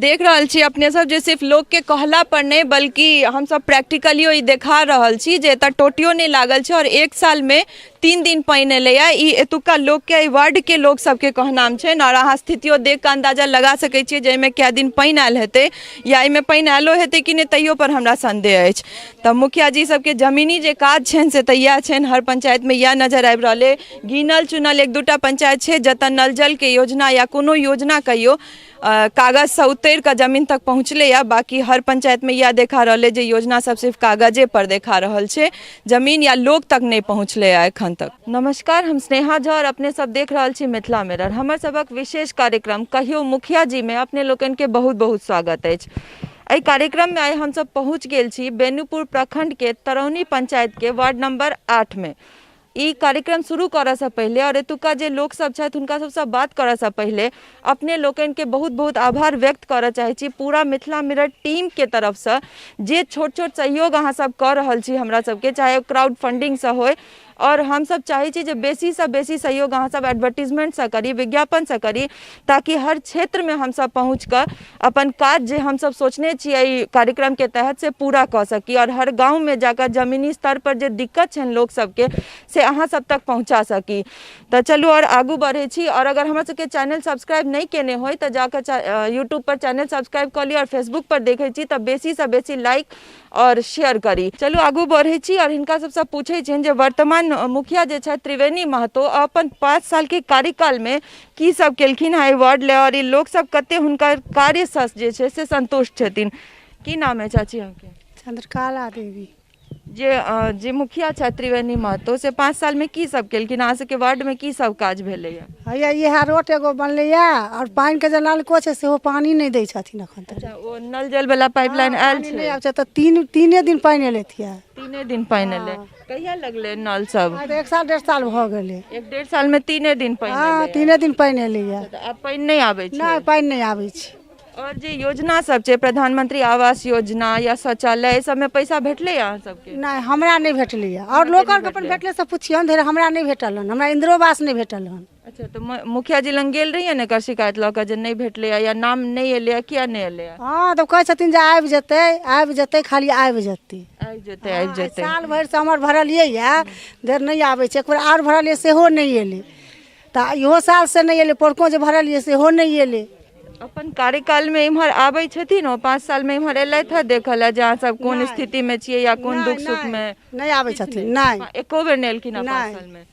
देख रहल छी अपने सब जे सिर्फ लोकके कहला पर नहि, बल्कि हमसब प्रैक्टिकलियो ई देखा रहल छी जे एतऽ टोटियो नहि लागल छै और 1 सालमे 3 दिन पानि एलैए। ई एतुका लोकके, एहि वार्डके लोक सबके कहनाम छनि। और अहाँ स्थितियो देख कऽ अन्दाजा लगा सकै छियै जे एहिमे कए दिन पानि आयल हेतै या एहिमे पानि आयलो हेतै कि नहि, तैयो पर हमरा संदेह अछि। तऽ मुखिया जी सबके जमीनी जे काज छनि से तऽ इएह छनि, हर पंचायतमे इएह नजर आबि रहल अइ। गिनल चुनल 1-2टा पंचायत छै जतऽ नल जलके योजना या कोनो योजना कहियो कागजसँ उतरि कऽ जमीन तक पहुँचलैए। बाँकी हर पंचायतमे इएह देखा रहल अइ जे योजना सब सिर्फ कागजे पर देखा रहल छै, जमीन या लोक तक नहि पहुँचलैए एखन तक। नमस्कार, हम स्नेहा झा और अपने सब देख रहल छी मिथिला मिरर। हमर सबक विशेष कार्यक्रम कहियो मुखिया जी में अपने लोकनि के बहुत बहुत स्वागत अछि। एहि कार्यक्रम में आइ हमसब पहुँच गेल छी बेनीपुर प्रखंड के तरौनी पंचायत के वार्ड नंबर 8 में। ई कार्यक्रम शुरू करऽसँ पहिले और एतुका जे लोक सब छथि हुनका सबसँ बात करऽसँ पहिले अपने लोकनिके बहुत बहुत आभार व्यक्त करऽ चाहै छी पूरा मिथिला मिरर टीमके तरफसँ। जे छोट छोट सहयोग अहाँ सब कऽ रहल छी हमरा सबके, चाहे ओ क्राउड फंडिंगसँ होइ, और हमसब चाहै छी जे बेसीसँ बेसी सहयोग अहाँ सब एडवर्टीजमेंटसँ करी, विज्ञापनसँ करी, ताकि हर क्षेत्रमे हमसब पहुँच कऽ अपन काज जे हमसब सोचने छी एहि कार्यक्रमके तहत से पूरा कऽ सकी और हर गाँवमे जाकऽ जमीनी स्तर पर जे दिक्कत छनि लोक सबके से अहाँ सब तक पहुँचा सकी। तऽ चलू और आगू बढ़ै छी। और अगर हमर सबके चैनल सब्सक्राइब नहि केने होइ तऽ जाकऽ यूट्यूब पर चैनल सब्सक्राइब कऽ लिअ और फेसबुक पर देखै छी तऽ बेसीसँ बेसी लाइक और शेयर करी। चलू आगू बढ़ै छी और हिनका सबसँ पूछै छियनि जे वर्तमान मुखिया जे छथि त्रिवेणी महतो अपन 5 सालके कार्यकालमे की सब केलखिन हँ एहि वार्ड ले और ई लोक सब कते हुनकर कार्यसँ जे छै से संतुष्ट छथिन। की नाम है चाची अहाँके? चंद्रकला देवी। जे मुखिया छथि त्रिवेणी महतो से 5 साल में की सब केलखिन? अहाँ सबके वार्ड में की सब काज भेलैया? हैया इएह रोड एगो बनलैया और पानि के जे नलको छै सेहो पानि नहि दै छथिन एखन तक। अच्छा, ओ नल जल वाला पाइपलाइन आयल पानि छै? नहि आयल छै तऽ तीने दिन पानि एलैथिया। 3 दिन पानि एलै। कहिया लगलै नल सब? आइ तऽ 1 साल 1.5 साल भऽ गेलै। 1-1.5 साल में 3 दिन पानि हँ, एलैया। 3 दिन पानि एलैया। तऽ आब पानि नहि आबै छै? नहि, पानि नहि आबै छै। और जे योजना सब छै, प्रधानमंत्री आवास योजना या शौचालय, एहि सबमे पैसा भेटलै अहाँ सबके? नहि, हमरा नहि भेटलैया। और लोक आरके अपन भेटलै से पुछियौन, धरि हमरा नहि भेटल हन। हमरा इंदिरो आवास नहि भेटल हन। अच्छा, तऽ मुखिया जी लग गेल रहियै ने एकर शिकायत लऽ कऽ जे नहि भेटलैया या नाम नहि एलैया, किया नहि एलैया? हँ, तऽ कहै छथिन जे आबि जेतै, आबि जेतै, खाली आबि जेतै। आबि जेतै, आबि जेतै। साल भरिसँ हमर भरलियै या, धरि नहि आबै छै। एक बेर आर भरलियै सेहो नहि एलै। तऽ इहो साल से नहि एलै, पोरको जे भरलियै सेहो नहि एलै। अपन कार्यकालमे इम्हर आबै छथिन? ओ 5 सालमे इम्हर एलथि हँ देखऽ लए जे अहाँ सब कोन स्थितिमे छियै या कोन दुख सुखमे? नहि आबै छथिन, नहि। एको बेर नहि एलखिन हँ 5 सालमे?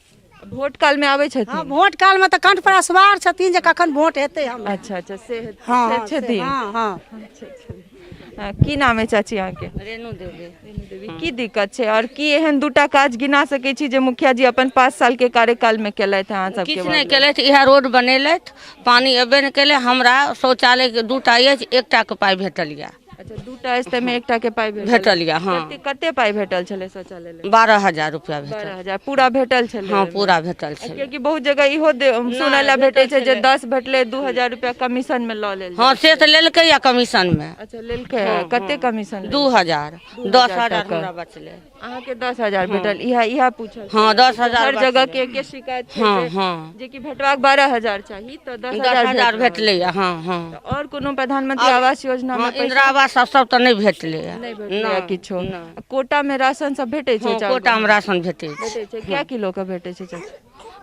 वोट कालमे आबै छथिन? हँ, वोट कालमे तऽ कंठ पर असवार छथिन जे कखन वोट हेतै हमरा। अच्छा अच्छा, से हँ, छथिन। हँ, हँ। अच्छा, अच्छा। की नाम है चाची अहाँके? रेणु देवी। रेणु देवी, की दिक्कत छै और की एहन 2टा काज गिना सकै छी जे मुखिया जी अपन 5 साल के कार्यकाल में केलथि अहाँ सबके? किछु नहि केलथि, इएह रोड बनेलथि, पानि एबे नहि केलै। हमरा शौचालय के 2टा अछि, 1टा के पाइ भेटल यऽ। अच्छा, 2टा अछि ताहिमे 1टा के पाइ भेटल? भेटल यऽ, हँ। कते पाइ भेटल छलै शौचालय लेल? 12,000 रुपया भेटल। 12,000 पूरा भेटल छलै? हँ, पूरा भेटल छलै। कियाकि बहुत जगह इहो सुनय लए भेटै छै जे 10 भेटलै, 2,000 रुपया कमीशन में लऽ लेल। हँ, से तऽ लेलकै या कमीशन में। अच्छा, लेलकै। कते कमीशन? 2,000। 10,000 हमरा बचलै। अहाँके 10,000 भेटल? इएह पूछल। हँ, 10,000। हर जगह के एके शिकायत छै। हँ, हँ। जे कि भेटबाक 12,000 चाही तऽ 10,000 भेटलै। हँ, हँ। और कोनो प्रधानमंत्री आवास योजना में? इंदिरा आवास सब तऽ नहि भेटलै। नहि भेटलै किछो। कोटा में राशन सब भेटै छै? कोटा में राशन भेटै छै। भेटै छै। कए किलो के भेटै छै चाची?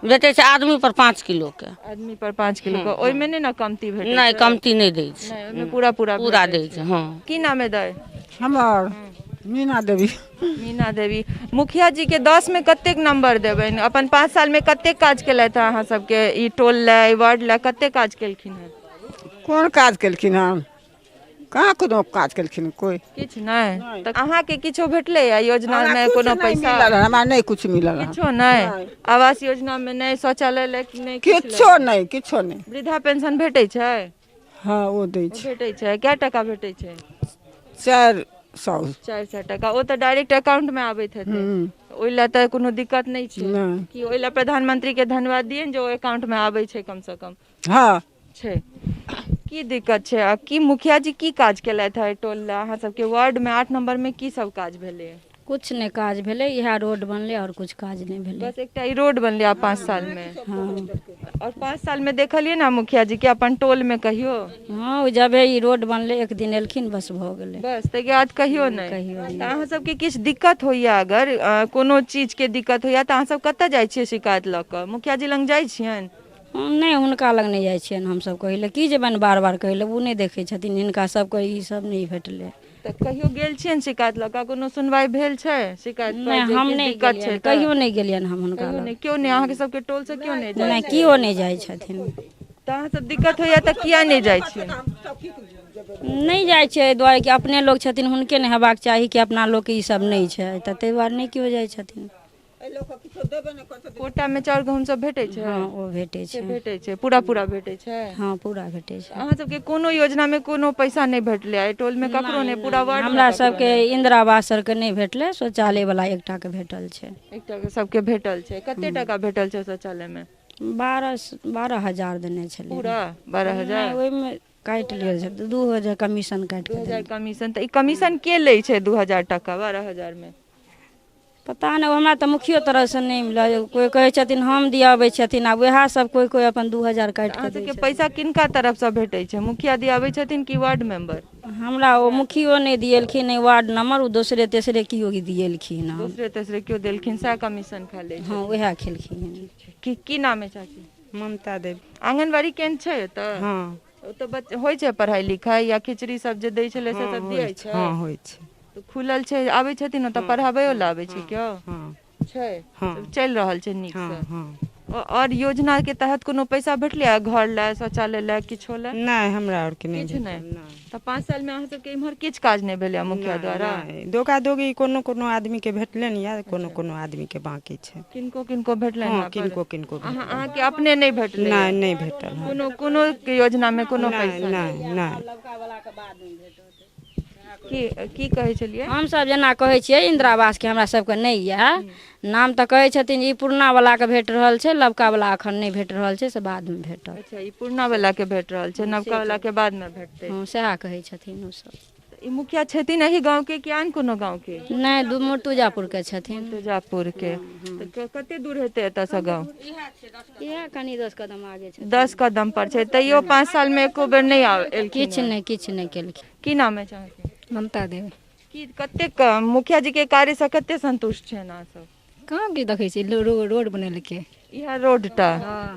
भेटै छै आदमी पर 5 किलो के। आदमी पर 5 किलो के। ओहिमे नहि ने कमती भेटै? नहि, कमती नहि दै छै। नहि, ओहिमे पूरा पूरा पूरा दै छै। हँ। की नाम है दाइ? हमर मीना देवी। मीना देवी, मुखिया जी के 10 में कतेक नंबर देबनि? अपन 5 साल में कतेक काज केलथि अहाँ सबके ई टोल लए, ई वार्ड लए कतेक काज केलखिन हँ? कोन काज केलखिन हन? कहाँ कोनो काज केलखिन कोइ? किछु नहि। तऽ अहाँके किछो भेटलै या योजना मे कोनो पैसा? हमरा नहि किछु मिलल। किछो नहि? आवास योजना मे नहि, शौचालय लए नहि, किछो नहि, किछो नहि। वृद्धा पेंशन भेटै छै? हँ, ओ दै छै। भेटै छै। कए टका भेटै छै? 400। 400 टका। ओ तऽ डायरेक्ट अकाउंट मे आबैत हेतै, ओहि लए तऽ कोनो दिक्कत नहि छै कि? ओहि लए प्रधानमंत्री के धन्यवाद दियनि जे ओ अकाउंट मे आबै छै कम से कम। हँ छै। की दिक्कत छै आ की मुखिया जी की काज केलथि है टोल लए? अहाँ सबके वार्ड मे 8 नंबर मे की सब काज भेलै? किछु नहि काज भेलै, इएह रोड बनलै आओर किछु काज नहि भेलै। बस एकटा ई रोड बनलै आब 5 सालमे? हँ। आओर 5 सालमे देखलियै ने मुखिया जी के अपन टोलमे कहियो? हँ, ओ जबे ई रोड बनलै एक दिन एलखिन, बस भऽ गेलै। बस ताहिके बाद कहियो नहि? कहियो नहि। तऽ अहाँ सबके किछु दिक्कत होइया, अगर कोनो चीजके दिक्कत होइया तऽ अहाँ सब कतऽ जाइ छियै शिकायत लऽ कऽ? मुखिया जी लग जाइ छियनि? नहि, हुनका लग नहि जाइ छियनि हमसभ कहै लए। की जेबनि बार बार कहै लए? ओ नहि देखै छथिन, हिनका सबके ई सब नहि भेटलै। तऽ कहियो गेल छियनि शिकायत लऽ कऽ? कोनो सुनवाइ भेल छै शिकायत पर? नहि, जे हम किछु नहि दिक्कत छै गेलियनि तऽ? कहियो नहि गेलियनि हम हुनका कहियो लग। नहि? केओ नहि, अहाँके सबके टोल से केओ नहि जाइ? नहि, केओ नहि जाइ छथिन। तऽ अहाँ सब दिक्कत होइया तऽ किया नहि जाइ छियै? नहि जाइ छियै एहि दुआरे कि अपने लोक छथिन, हुनके ने हेबाक चाही कि अपना लोकके ई सब नहि छै, तऽ ताहि दुआरे नहि केओ जाइ छथिन। कोटामे चाउर गहूँम सब भेटै छै? हँ, ओ भेटै से छै। भेटै छै, पूरा पूरा भेटै छै? हँ, पूरा भेटै छै। अहाँ सबके कोनो योजनामे कोनो पैसा नहि भेटलै एहि टोलमे? ककरो नहि, पूरा वार्ड? हमरा सबके इंदिरा आवास आरके नहि भेटलै, शौचालय वाला एकटाके भेटल छै। एकटा के सबके भेटल छै। कते टाका भेटल छै शौचालयमे? 12,000 देने छलै। पूरा 12,000? नहि, ओहिमे काटि लेल छै, 2000 कमीशन काटि दू कऽ। हजार कमीशन? तऽ ई कमीशन के लै छै 2000 टाका 12,000 मे? पता नहि, हमरा तऽ मुखियो तरफसँ नहि मिलल। कोइ कहै छथिन हम दियाबै छथिन, आ वएह सब कोइ कोइ अपन 2000 काटि अहाँ कऽ दै सबके पैसा किनका तरफसँ भेटै छै? मुखिया दियाबै छथिन कि वार्ड मेंबर? हमरा ओ मुखियो नहि दिएलखिन, नहि वार्ड नंबर, ओ दोसरे तेसरे केओ दिएलखिन हन। दोसरे तेसरे केओ देलखिन, सएह कमीशन खा लै छै? हँ, वएह खेलखिन हन। की की नाम है चाची? ममता देवी। आंगनबाड़ी केन्द्र छै एतऽ? हँ। ओतऽ बच्चा होइ छै पढ़ाइ लिखाइ, या खिचड़ी सब जे दै छलै से सब दियै छै? हँ, होइ छै। तऽ खुलल छै, आबै छथिन ओतऽ पढ़ाबैयो लए? आबै छै केओ? हँ। छै? हँ। चलि रहल छै नीकसँ? हँ। आओर योजना के तहत कोनो पैसा भेटलै घर लए, शौचालय लए, किछो लए? नहि, हमरा आरके नहि। किछु भेटल। नहि? तऽ 5 सालमे अहाँ सबके इम्हर किछु काज नहि भेलै मुखिया द्वारा? नहि, दोगा दोगी कोनो कोनो आदमीके भेटलनि या कोनो कोनो आदमीके बाँकी छै। किनको किनको भेटलनि? हँ। पर किनको किनको अहाँ अहाँके अपने नहि भेटलै? नहि, नहि भेटल हँ। कोनो कोनो योजनामे कोनो नहि। पैसा? नहि नहि। की की कहै छलियै? हमसभ जेना कहै छियै इन्दिरा आवासके हमरा सबके नहि यए नाम, तऽ कहै छथिन ई पुरना वालाके भेट रहल छै, नवका वाला एखन नहि भेट रहल छै, से बादमे भेटत। अच्छा, ई पुरना वाला के भेट रहल छै, नवका वाला के बादमे भेटतै? हँ, सएह कहै छथिन ओसभ। ई मुखिया छथिन एहि गाँव के कि आन कोनो गाँव के? नहि, दू मुर्तुजापुरके छथिन। तुजापुर के। तऽ कते दूर हेतै एतऽसँ गाँव? इएह कनि 10 कदम आगे छै। 10 कदम पर छै, तैयो 5 साल मे एको बेर नहि एलखिन? किछु नहि, किछु नहि केलखिन। की नाम अछि अहाँके? ममता देवी। की कतेक मुखिया जी के कार्यसँ कते संतुष्ट छियनि अहाँ सब? कहाँ की देखै छी, रोड बनेलकै। इएह रोड टा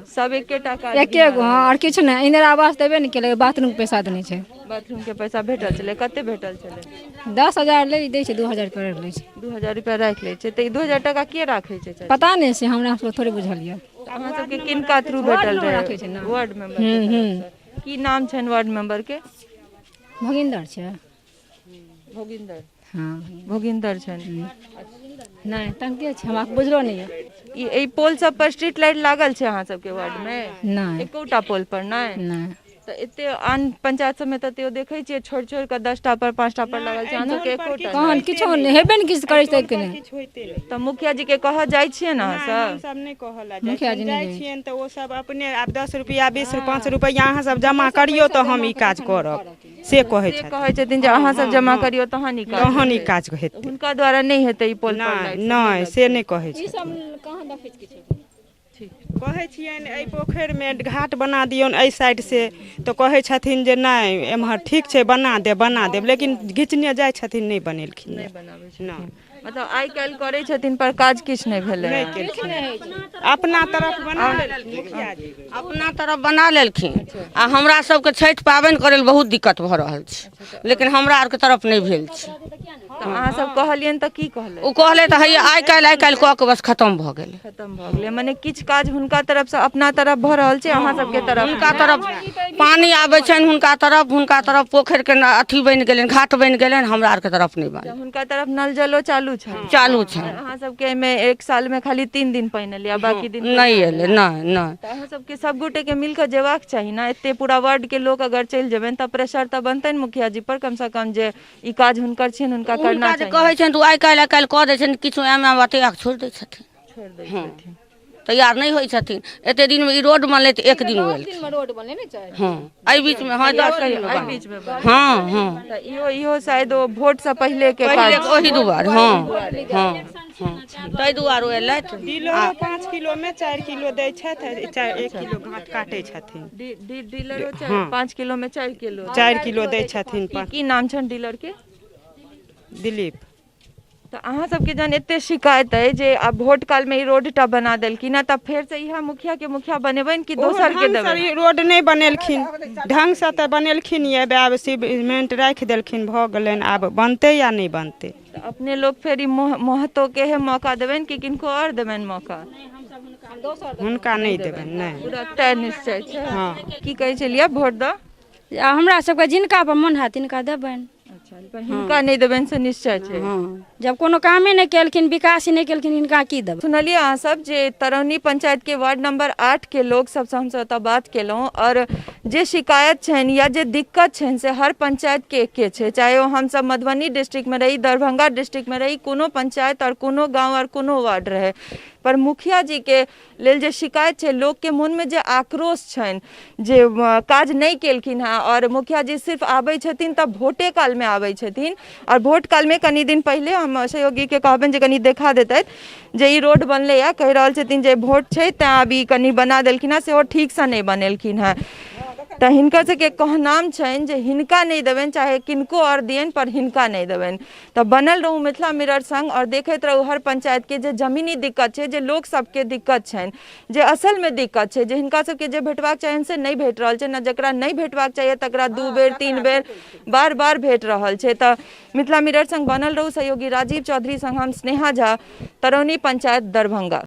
सब एकेटा काज? एके गो, हँ, आओर किछु नहि। इन्दिरा आवास देबे नहि केलकै, बाथरूमके पैसा देने छै। बाथरूम के पैसा भेटल छलै? कते भेटल छलै? 10,000 लै दै छै, 2000 रुपया लै छै। 2000 रुपया राखि लै छै? तऽ ई 2000 टाका के राखै छै चाची? पता नहि, से हमरा सबके थोड़े बुझल यऽ। तऽ अहाँ सबके किनका थ्रू भेटल मेंबर रहै? राखै छै ने। वार्ड मेंबर के तरफसँ। की नाम छनि वार्ड मेंबर के? भोगिन्दर छै। भोगिन्दर? हँ। भोगिन्दर छनि। नहि, तंके छै, हमरा बुझलो नहि यऽ। ई एहि पोल सब पर स्ट्रीट लाइट लागल छै अहाँ सबके वार्ड मे? नहि। एकोटा पोल पर नहि? नहि। तऽ एते आन पंचायत सबमे तऽ तैयो देखै छियै छोड़ि छोड़ि कऽ 10टा पर 5टा पर लागल छै, अहाँ सबके एकोटा कहाँ नहि? किछो नहि हेबे ने किछु करै छै कि नहि। किछु होइते नहि। तऽ मुखिया जी के कहऽ जाइ छियै ने अहाँ सब? हमसब नहि कहऽ लए जाइ मुखिया जी छियनि। नहि जाइ जाइ छियनि तऽ ओ सब अपने आब 10 रुपैआ 20 5 रुपैआ अहाँ सब जमा करियौ तऽ हम ई काज करब, से कहै से छथिन। कहै छथिन जे अहाँ सब जमा करियौ तहन ई काज तहन ई हेतै। काज हेतै। हुनका द्वारा नहि हेतै ई पोल पर नहि लाइट सब? नहि, से नहि कहै ई छथिन। सब कहाँ देखै छी किछु? कहै छियनि एहि पोखरिमे घाट बना दियौन एहि साइडसँ, तऽ कहै छथिन जे नहि, एम्हर ठीक छै, बना देब, बना देब, लेकिन घिचने जाइ छथिन, नहि बनेलखिन। नहि बनाबै छथिन? मतलब आइ काल्हि करै छथिन पर काज किछु नहि भेलै? नहि केलखिन। अपना तरफ बना लेलखिन मुखिया जी। अपना तरफ बना लेलखिन, आ हमरा सबके छठि पाबनि करै लए बहुत दिक्कत भऽ रहल छै, लेकिन हमरा आरके तरफ नहि भेल छै। तऽ अहाँ सब कहलियनि तऽ की कहलै? ओ कहलै तऽ हैया आइ काल्हि आइ काल्हि कऽ के बस खतम भऽ गेलै। खतम भऽ गेलै। मने किछु काज हुनका तरफसँ अपना तरफ भऽ रहल छै, अहाँ सबके तरफ? हुनका तरफ पानी आबै छनि, हुनका तरफ पोखरिके अथी बनि गेलनि, घाट बनि गेलनि, हमरा आरके तरफ नहि बनल। हुनका तरफ नल जलो चालू छै? चालू छै। अहाँ सबके एहिमे एक साल मे खाली 3 दिन पानि एलै आ बाकी दिन नहि एलै, नहि नहि। तऽ अहाँ सबके सब गोटे के मिल कऽ जेबाक चाही ने। एते पूरा वार्ड के लोक अगर चलि जेबनि तऽ प्रेशर तऽ बनतनि मुखिया जी पर कमसँ कम, जे ई काज हुनकर छियनि, हुनका करना हुनका जे चाही। कहै छनि तऽ ओ आइ काल्हि आइ काल्हि कऽ दै छनि, किछु एम एम बतिया कऽ छोड़ि दै छथिन। छोड़ि दै छथिन। तैयार नहि होइ छथिन। एते दिनमे ई रोड बनलै तऽ एक दिन भेल। रोड बनलै ने चारि। हँ, एहि बीचमे, हँ, 10 दिन मे। हँ हँ। तऽ इहो इहो शायद ओ भोटसँ पहिले के काज। पहिले ओहि दुआरे, हँ हँ हँ, ताहि दुआरे ओ एलथि। डीलरो 5 किलोमे 4 किलो दै छथि, 1 किलो घाट काटै छथिन। डीलरो 5 किलोमे 4 किलो, 4 किलो दै छथिन। की नाम छनि डीलर के? दिलीप। तऽ अहाँ सबके जहन एते शिकायत अइ जे आब भोट कालमे ई रोड टा बना देलखिन हँ, तऽ फेरसँ इएह मुखियाके मुखिया बनेबनि कि दोसरके देबनि? ई रोड नहि बनेलखिन ढङ्गसँ, तऽ बनेलखिन ये आब सीमेंट राखि देलखिन, भऽ गेलनि। आब बनतै या नहि बनतै? तऽ अपने लोक फेर ई महतोके हे मौका देबनि कि किनको आओर देबनि मौका? हुनका नहि देबनि, नहि। पूरा तय निश्चय छै? हँ। की कहै छलियै भोट दऽ? आ हमरा सबके जिनका पर मोन हैत तिनका देबनि। अच्छा, पर हिनका नहि देबनि से निश्चय छै? हँ, जब कोनो कामे नहि केलखिन, विकास नहि केलखिन, हिनका की देबै? सुनलियै अहाँ सब जे तरौनी पंचायत के वार्ड नंबर 8 के लोक सबसँ हमसब एतऽ बात केलहुँ, आओर जे शिकायत छनि या जे दिक्कत छनि से हर पंचायत के एके छै, चाहे ओ हमसब मधुबनी डिस्ट्रिक्टमे रही, दरभंगा डिस्ट्रिक्टमे रही, कोनो पंचायत आओर कोनो गाँव आओर कोनो वार्ड रहै, पर मुखिया जी के लेल जे शिकायत छै, लोकके मोनमे जे आक्रोश छनि जे काज नहि केलखिन हेँ, आओर मुखिया जी सिर्फ आबै छथिन तऽ भोटे कालमे आबै छथिन, आओर भोट कालमे कनि दिन पहिले, हम सहयोगीके कहबनि जे कनि देखा देतथि जे ई रोड बनलैए, कहि रहल छथिन जे भोट छै तैँ आब ई कनि बना देलखिन हेँ, सेहो ठीकसँ नहि बनेलखिन हेँ। तऽ हिनकर सबके कहनाम छनि जे हिनका नहि देबनि, चाहे किनको आओर दियनि, पर हिनका नहि देबनि। तऽ बनल रहू मिथिला मिरर संग आओर देखैत रहू हर पंचायतके जे जमीनी दिक्कत छै, जे लोक सबके दिक्कत छनि, जे असलमे दिक्कत छै, जे हिनका सबके जे भेटबाक चाही से नहि भेट रहल छै ने, जकरा नहि भेटबाक चाहिए तकरा 2 बेर 3 बेर बार बार भेट रहल छै। तऽ मिथिला मिरर संग बनल रहू। सहयोगी राजीव चौधरी संग हम स्नेहा झा, तरौनी पंचायत, दरभंगा।